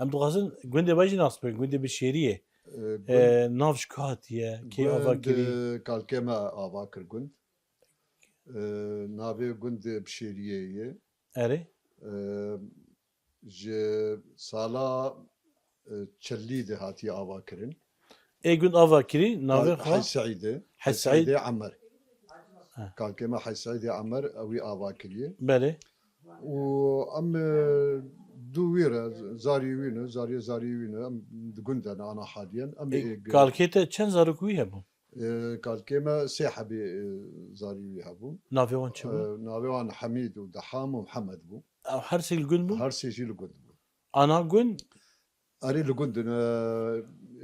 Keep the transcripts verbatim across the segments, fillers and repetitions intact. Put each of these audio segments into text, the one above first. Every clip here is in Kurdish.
Em dixwazin gundê we jî nas bikin, gundê Bişêriyê. E, gund, e, nav ji ku hatiye, kê ava gund, kirî? E, kalkê me ava kir gund. E, navê gund Bişêriyê ye. Erê. E, ji sala, e, çelî de hatiye ava kirin. Ê gund ava kirî, navê xwe? Hej Seîdê. Hej Seîd. Hej Seîdê Emer. Ha. Kalkê me Hej Seîdê Emer, ew ê ava kiriye. Belê. Û em, e, dû wî re, zarî wî ne, zarî, zarî wî ne, em di gund de ne ana haliyen. Em ê, ê, kalkê te çend zarok wî hebûn? E, kalkê me sê hebî, e, zarî wî hebûn. Navê wan çi bû? E, navê wan Hemîd û Deham û Mihemed bû. Ew her sê li gund bûn? Her sê jî li gund bûn. Ana gund? Erê li gund in, e,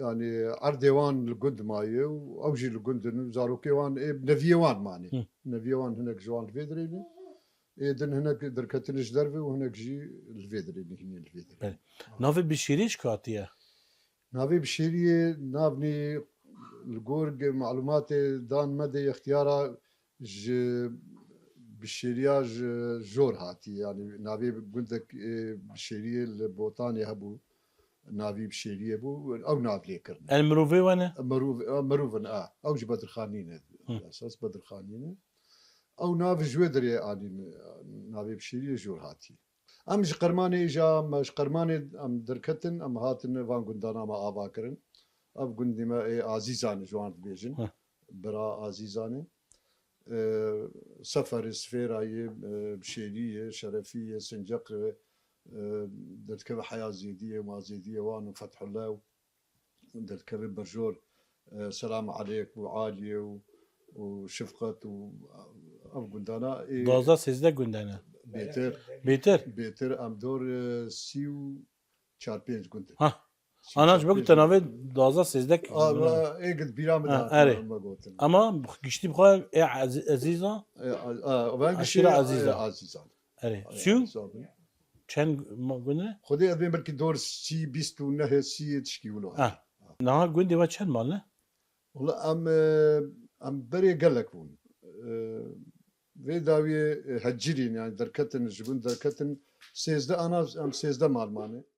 yanî erdê wan li gund maye û ew jî li gund in û zarokê wan ê neviyê wan mane. Hı. Neviyê wan hinek ji wan li vê dirê ne. Ê din hinek derketin ji derve û hinek jî li vê dirê ne, hînê li vê dirê. Belê. Navê Bişêriyê ji ku hatiye? Navê Bişêriyê navnî li gor ge-, malûmatê dan me de ixtiyara ji Bişêriya ji jor hatî. Yanî navê gundek, e, Bişêriyê li Botanê hebû, navî Bişêriyê bû, ew nav lê kirine. El mirovê we ne? Mirov, e, mirov in, a. Ew ji Bedirxanî ne. Hı. Esas Bedirxanî ne. Ew nav ji wê dirê anîn, navê Bişêriyê jor hatî. Em ji Qermanê îja, me ji Qermanê em derketin, em hatin van gundana me ava kirin. Ev gundê me ê Azîzan ji wan dibêjin. Heh. Bira Azîzanê. E, Seferê, Sifêrayê, e, Bişêriyê, Şerefiyê, Sinceqê, e, derdikeve heya Zêdiyê, ma Zêdiyê wan û Fethullah û derdikeve berjor, e, Selam Alêk û Aliyê û, û Şifqet û ev gundana ê. Duwazdeh sêzdeh gundane. Bêtir. Bêtir. Bêtir em dor, e, sî û çar pênc gund in. Ha. Sî û çar pênc gund in. Ana ji bo ku te navê duwazdeh sêzdeh. A, ê gid bîra min, ha, erê. Me gotin. Ama giştî bi xwe ê Ezî-, Ezîza. E, a, a, ben giştî, Aşîra Ezîza. E, Azîzan. Erê. Sî û çend ma-, gund e? Xwedê ez bên belkî dor sî, bîst û nehê, sî yê tişkî wilo. Ha. Niha gundê we çend mal ne? Wala em, e, em berê gelek bûn. E, vê dawiyê, e, hecirîn, yani derketin, ji gund derketin, sêzdeh ana, em sêzdeh mal mane.